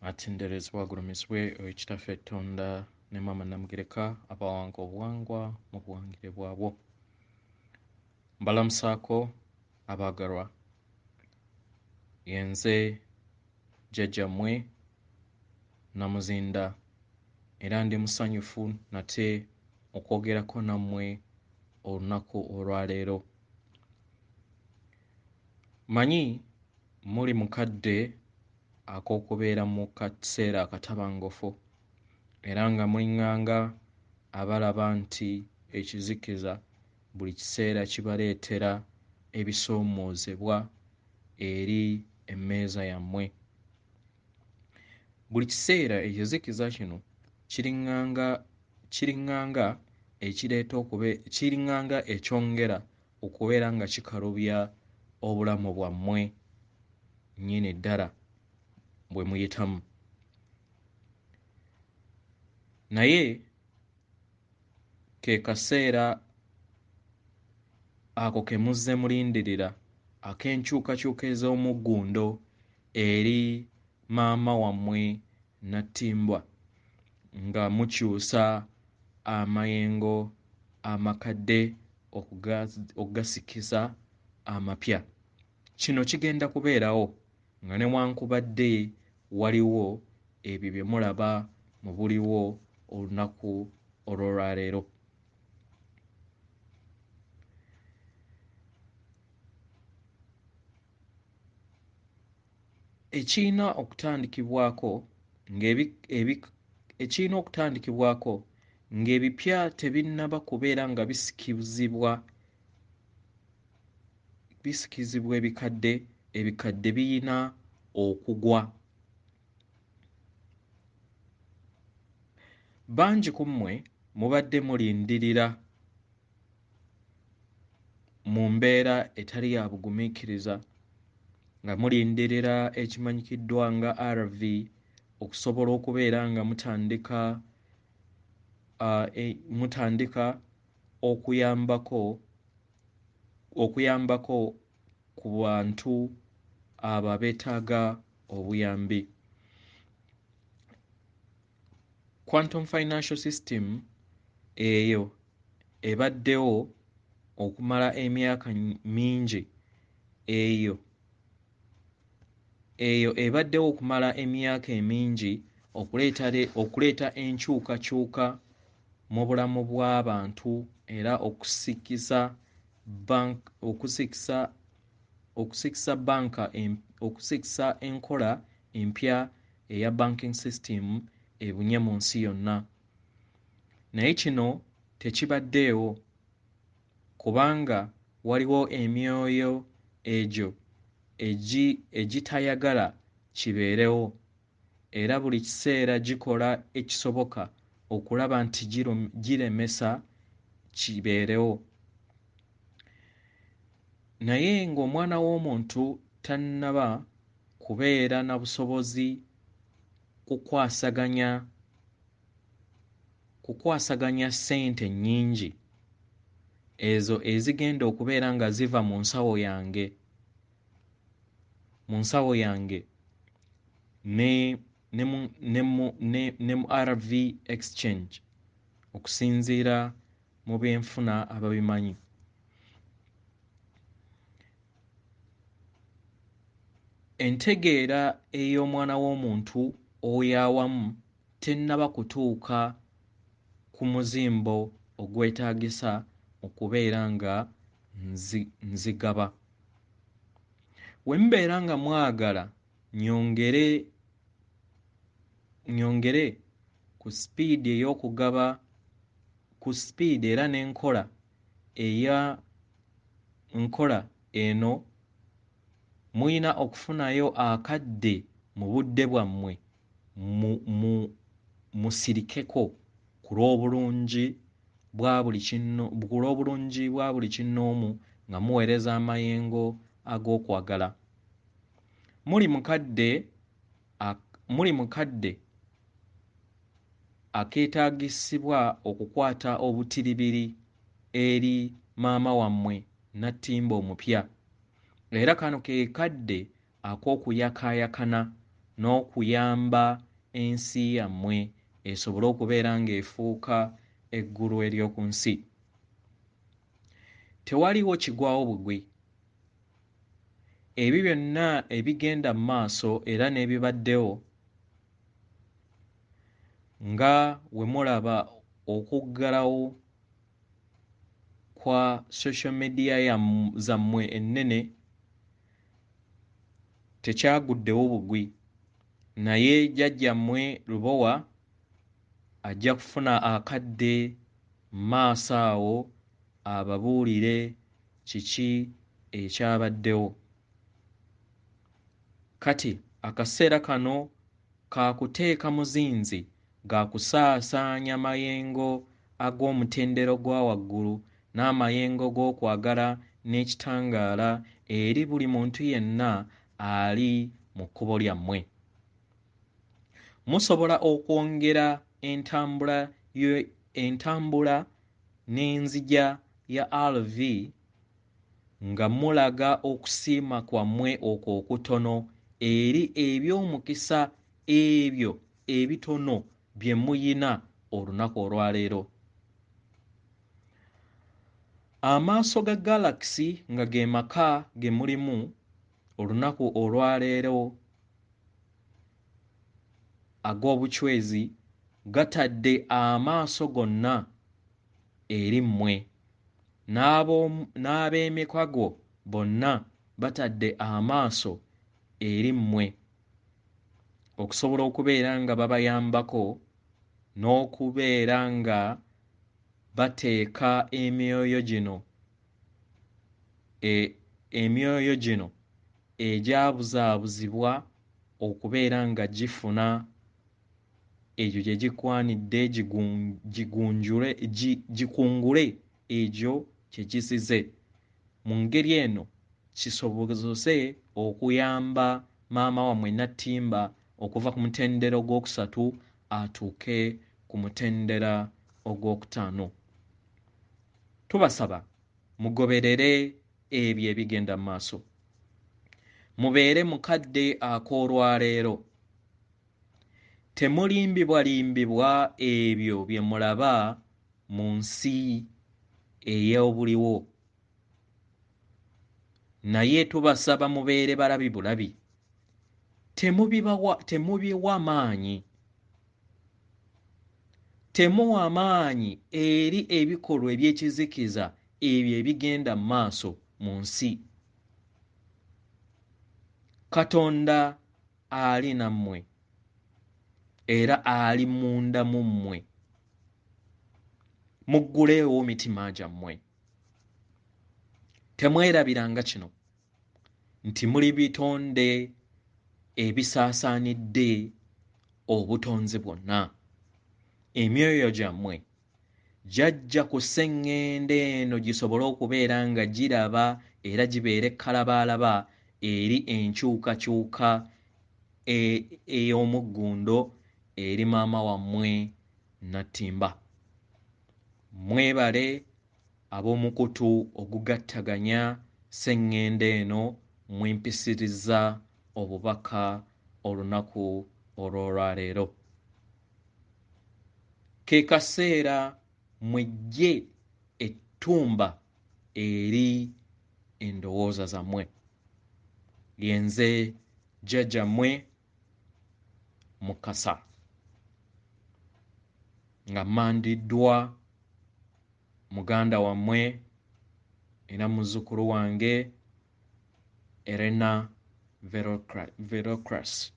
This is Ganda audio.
Atenderezebwa agulumizibwe oyo Kitaffe Tonda ne Maama Namugereka abawanga obuwangwa mu buwangire bwabwo. Mbalamusaako abaagalwa. Yenze jjajjammwe Namuzinda era ndi musanyufu nate okwogerako nammwe olunaku olwaleero. Mmanyi muli mu kadde ak'okubeera mu kaseera akatabangufu era nga muliŋŋanga abalaba nti ekizikiza buli kiseera kibaleetera ebisoomoozebwa eri emmeeza yammwe. Buli kiseera ekizikiza kino kiriŋŋanga kiriŋŋanga ekireeta okube kiriŋŋanga ekyongera okubeera nga kikalubya obulamu bwammwe nnyini ddala bwe muyitamu. Naye ke kaseera ako ke muzze mulindirira ak'enkyukakyuka ez'omuggundo eri maama wammwe Nattimbwa nga mukyusa amayengo amakadde okugasikiza amapya. Kino kigenda kubeerawo nga newankubadde waliwo ebyo bye mulaba mu buliwo olunaku olw'olwaleero. Ekirina okutandikibwako ekirina okutandikibwako ng'ebipya tebinnaba kubeera nga bisikizibwa bisikizibwa ebikadde, ebikadde biyina okugwa. Bangi ku mmwe mubadde mulindirira mu mbeera etali ya bugumiikiriza nga mulindirira ekimanyikiddwa nga RV okusobola okubeera nga mutandika mutandika okuyambako okuyambako ku bantu abo abeetaaga obuyambi. Quantum Financial System eyo ebaddewo okumala emyaka mingi eyo eyo ebaddewo okumala emyaka emingi okuleeta okuleeta enkyukakyuka mu bulamu bw'abantu era okusikisa bank okusikisa okusikisa banka okusikisa enkola empya eya banking system ebunye mu nsi yonna. Naye kino tekibaddeewo kubanga waliwo emyoyo egyo egitayagala kibeerewo era buli kiseera gikola ekisoboka okulaba nti giremesa kibeerewo. Naye ng'omwana w'omuntu tannaba kubeera na busobozi kukwasaganya kukwasaganya ssente nnyingi ezo ezigenda okubeera nga ziva mu nsawo yange mu nsawo yange ne ne mu ne mu ne ne mu RV exchange okusinziira mu byenfuna ababimanyi. Entegeera ey'omwana w'omuntu oyo awamu tennaba kutuuka ku muzimbo ogwetaagisa okubeera nga nzigaba. We mubeera nga mwagala nnyongere nnyongere ku sipiidi ey'okugaba ku sipiidi era n'enkola eya nkola eno muyina okufunayo akadde mu budde bwammwe mu mu musirikeko ku lw'obulungi bwa buli kinno ku lw'obulungi bwa buli kinnoomu nga muweereza amayengo ag'okwagala. Muli mu kadde muli mu kadde akeetaagisibwa okukwata obutiribiri eri maama wammwe Nattimba omupya. Era kano ke kadde ak'okuyakaayakana n'okuyamba ensi yammwe esobole okubeera ng'efuuka eggulu ery'oku nsi. Tewaliwo kigwawo bugwi. Ebyo byonna ebigenda mu maaso era n'ebibaddewo nga we mulaba okuggalawo kwa social media zammwe ennene tekyaguddewo bugwi, naye jjajjammwe Lubowa ajja kufuna akadde mu maaso awo ababuulire kiki ekyabaddewo. Kati akaseera kano ka kuteeka muzinzi ga kusaasaanya mayengo ag'omutendera ogwa waggulu n'amayengo g'okwagala n'ekitangaala eri buli muntu yenna ali mu kkubo lyammwe. Musobola okwongera entambula n'enzija ya RV nga mulaga okusiima kwammwe okwo okutono eri eby'omukisa ebyo ebitono bye muyina olunaku olwaleero. Amaaso ga galaxy nga ge maka ge mulimu olunaku olwaleero ag'obuchwezi gatadde amaaso gonna eri mmwe, n'ab'emikwago bonna batadde amaaso eri mmwe okusobola okubeera nga babayambako n'okubeera nga bateeka emyoyo gino egyabuzaabuzibwa okubeera nga gifuna egyo gye gikwanidde gikungule egyo kye kisize. Mu ngeri eno kisobozese okuyamba maama wammwe Nattimba okuva ku mutendera ogwokusatu atuuke ku mutendera ogwokutaano. Tubasaba mugoberere ebyo ebigenda mu maaso. Mubeere mukadde ak'olwaleero. Temulimbibwalimbibwa ebyo bye mulaba mu nsi ey'obuliwo. Naye tubasaba mubeere balabi bulabi. Temubiwa maanyi. Temuwa maanyi eri ebikolwa eby'ekizikiza ebyo ebigenda mu maaso mu nsi. Katonda ali nammwe era ali munda mu mmwe. Mugguleewo mitima gyammwe. Temwerabiranga kino nti muli bitonde ebisaasaanidde obutonzi bwonna. Emyoyo gyammwe gyajja ku sseŋŋendo eno gisobole okubeera nga giraba era gibeere kalabaalaba eri enkyukakyuka ey'omuggundo eri maama wammwe Nattimba. Mwebale ab'omukutu ogugattaganya sseŋŋendo eno mwempisiriza obubaka olunaku olw'olwaleero. Ke kaseera mwejje ettumba eri endowooza zammwe. Yenze jjajjammwe Mukasa nga mmandiddwa muganda wammwe era muzzukulu wange Elena Verocras.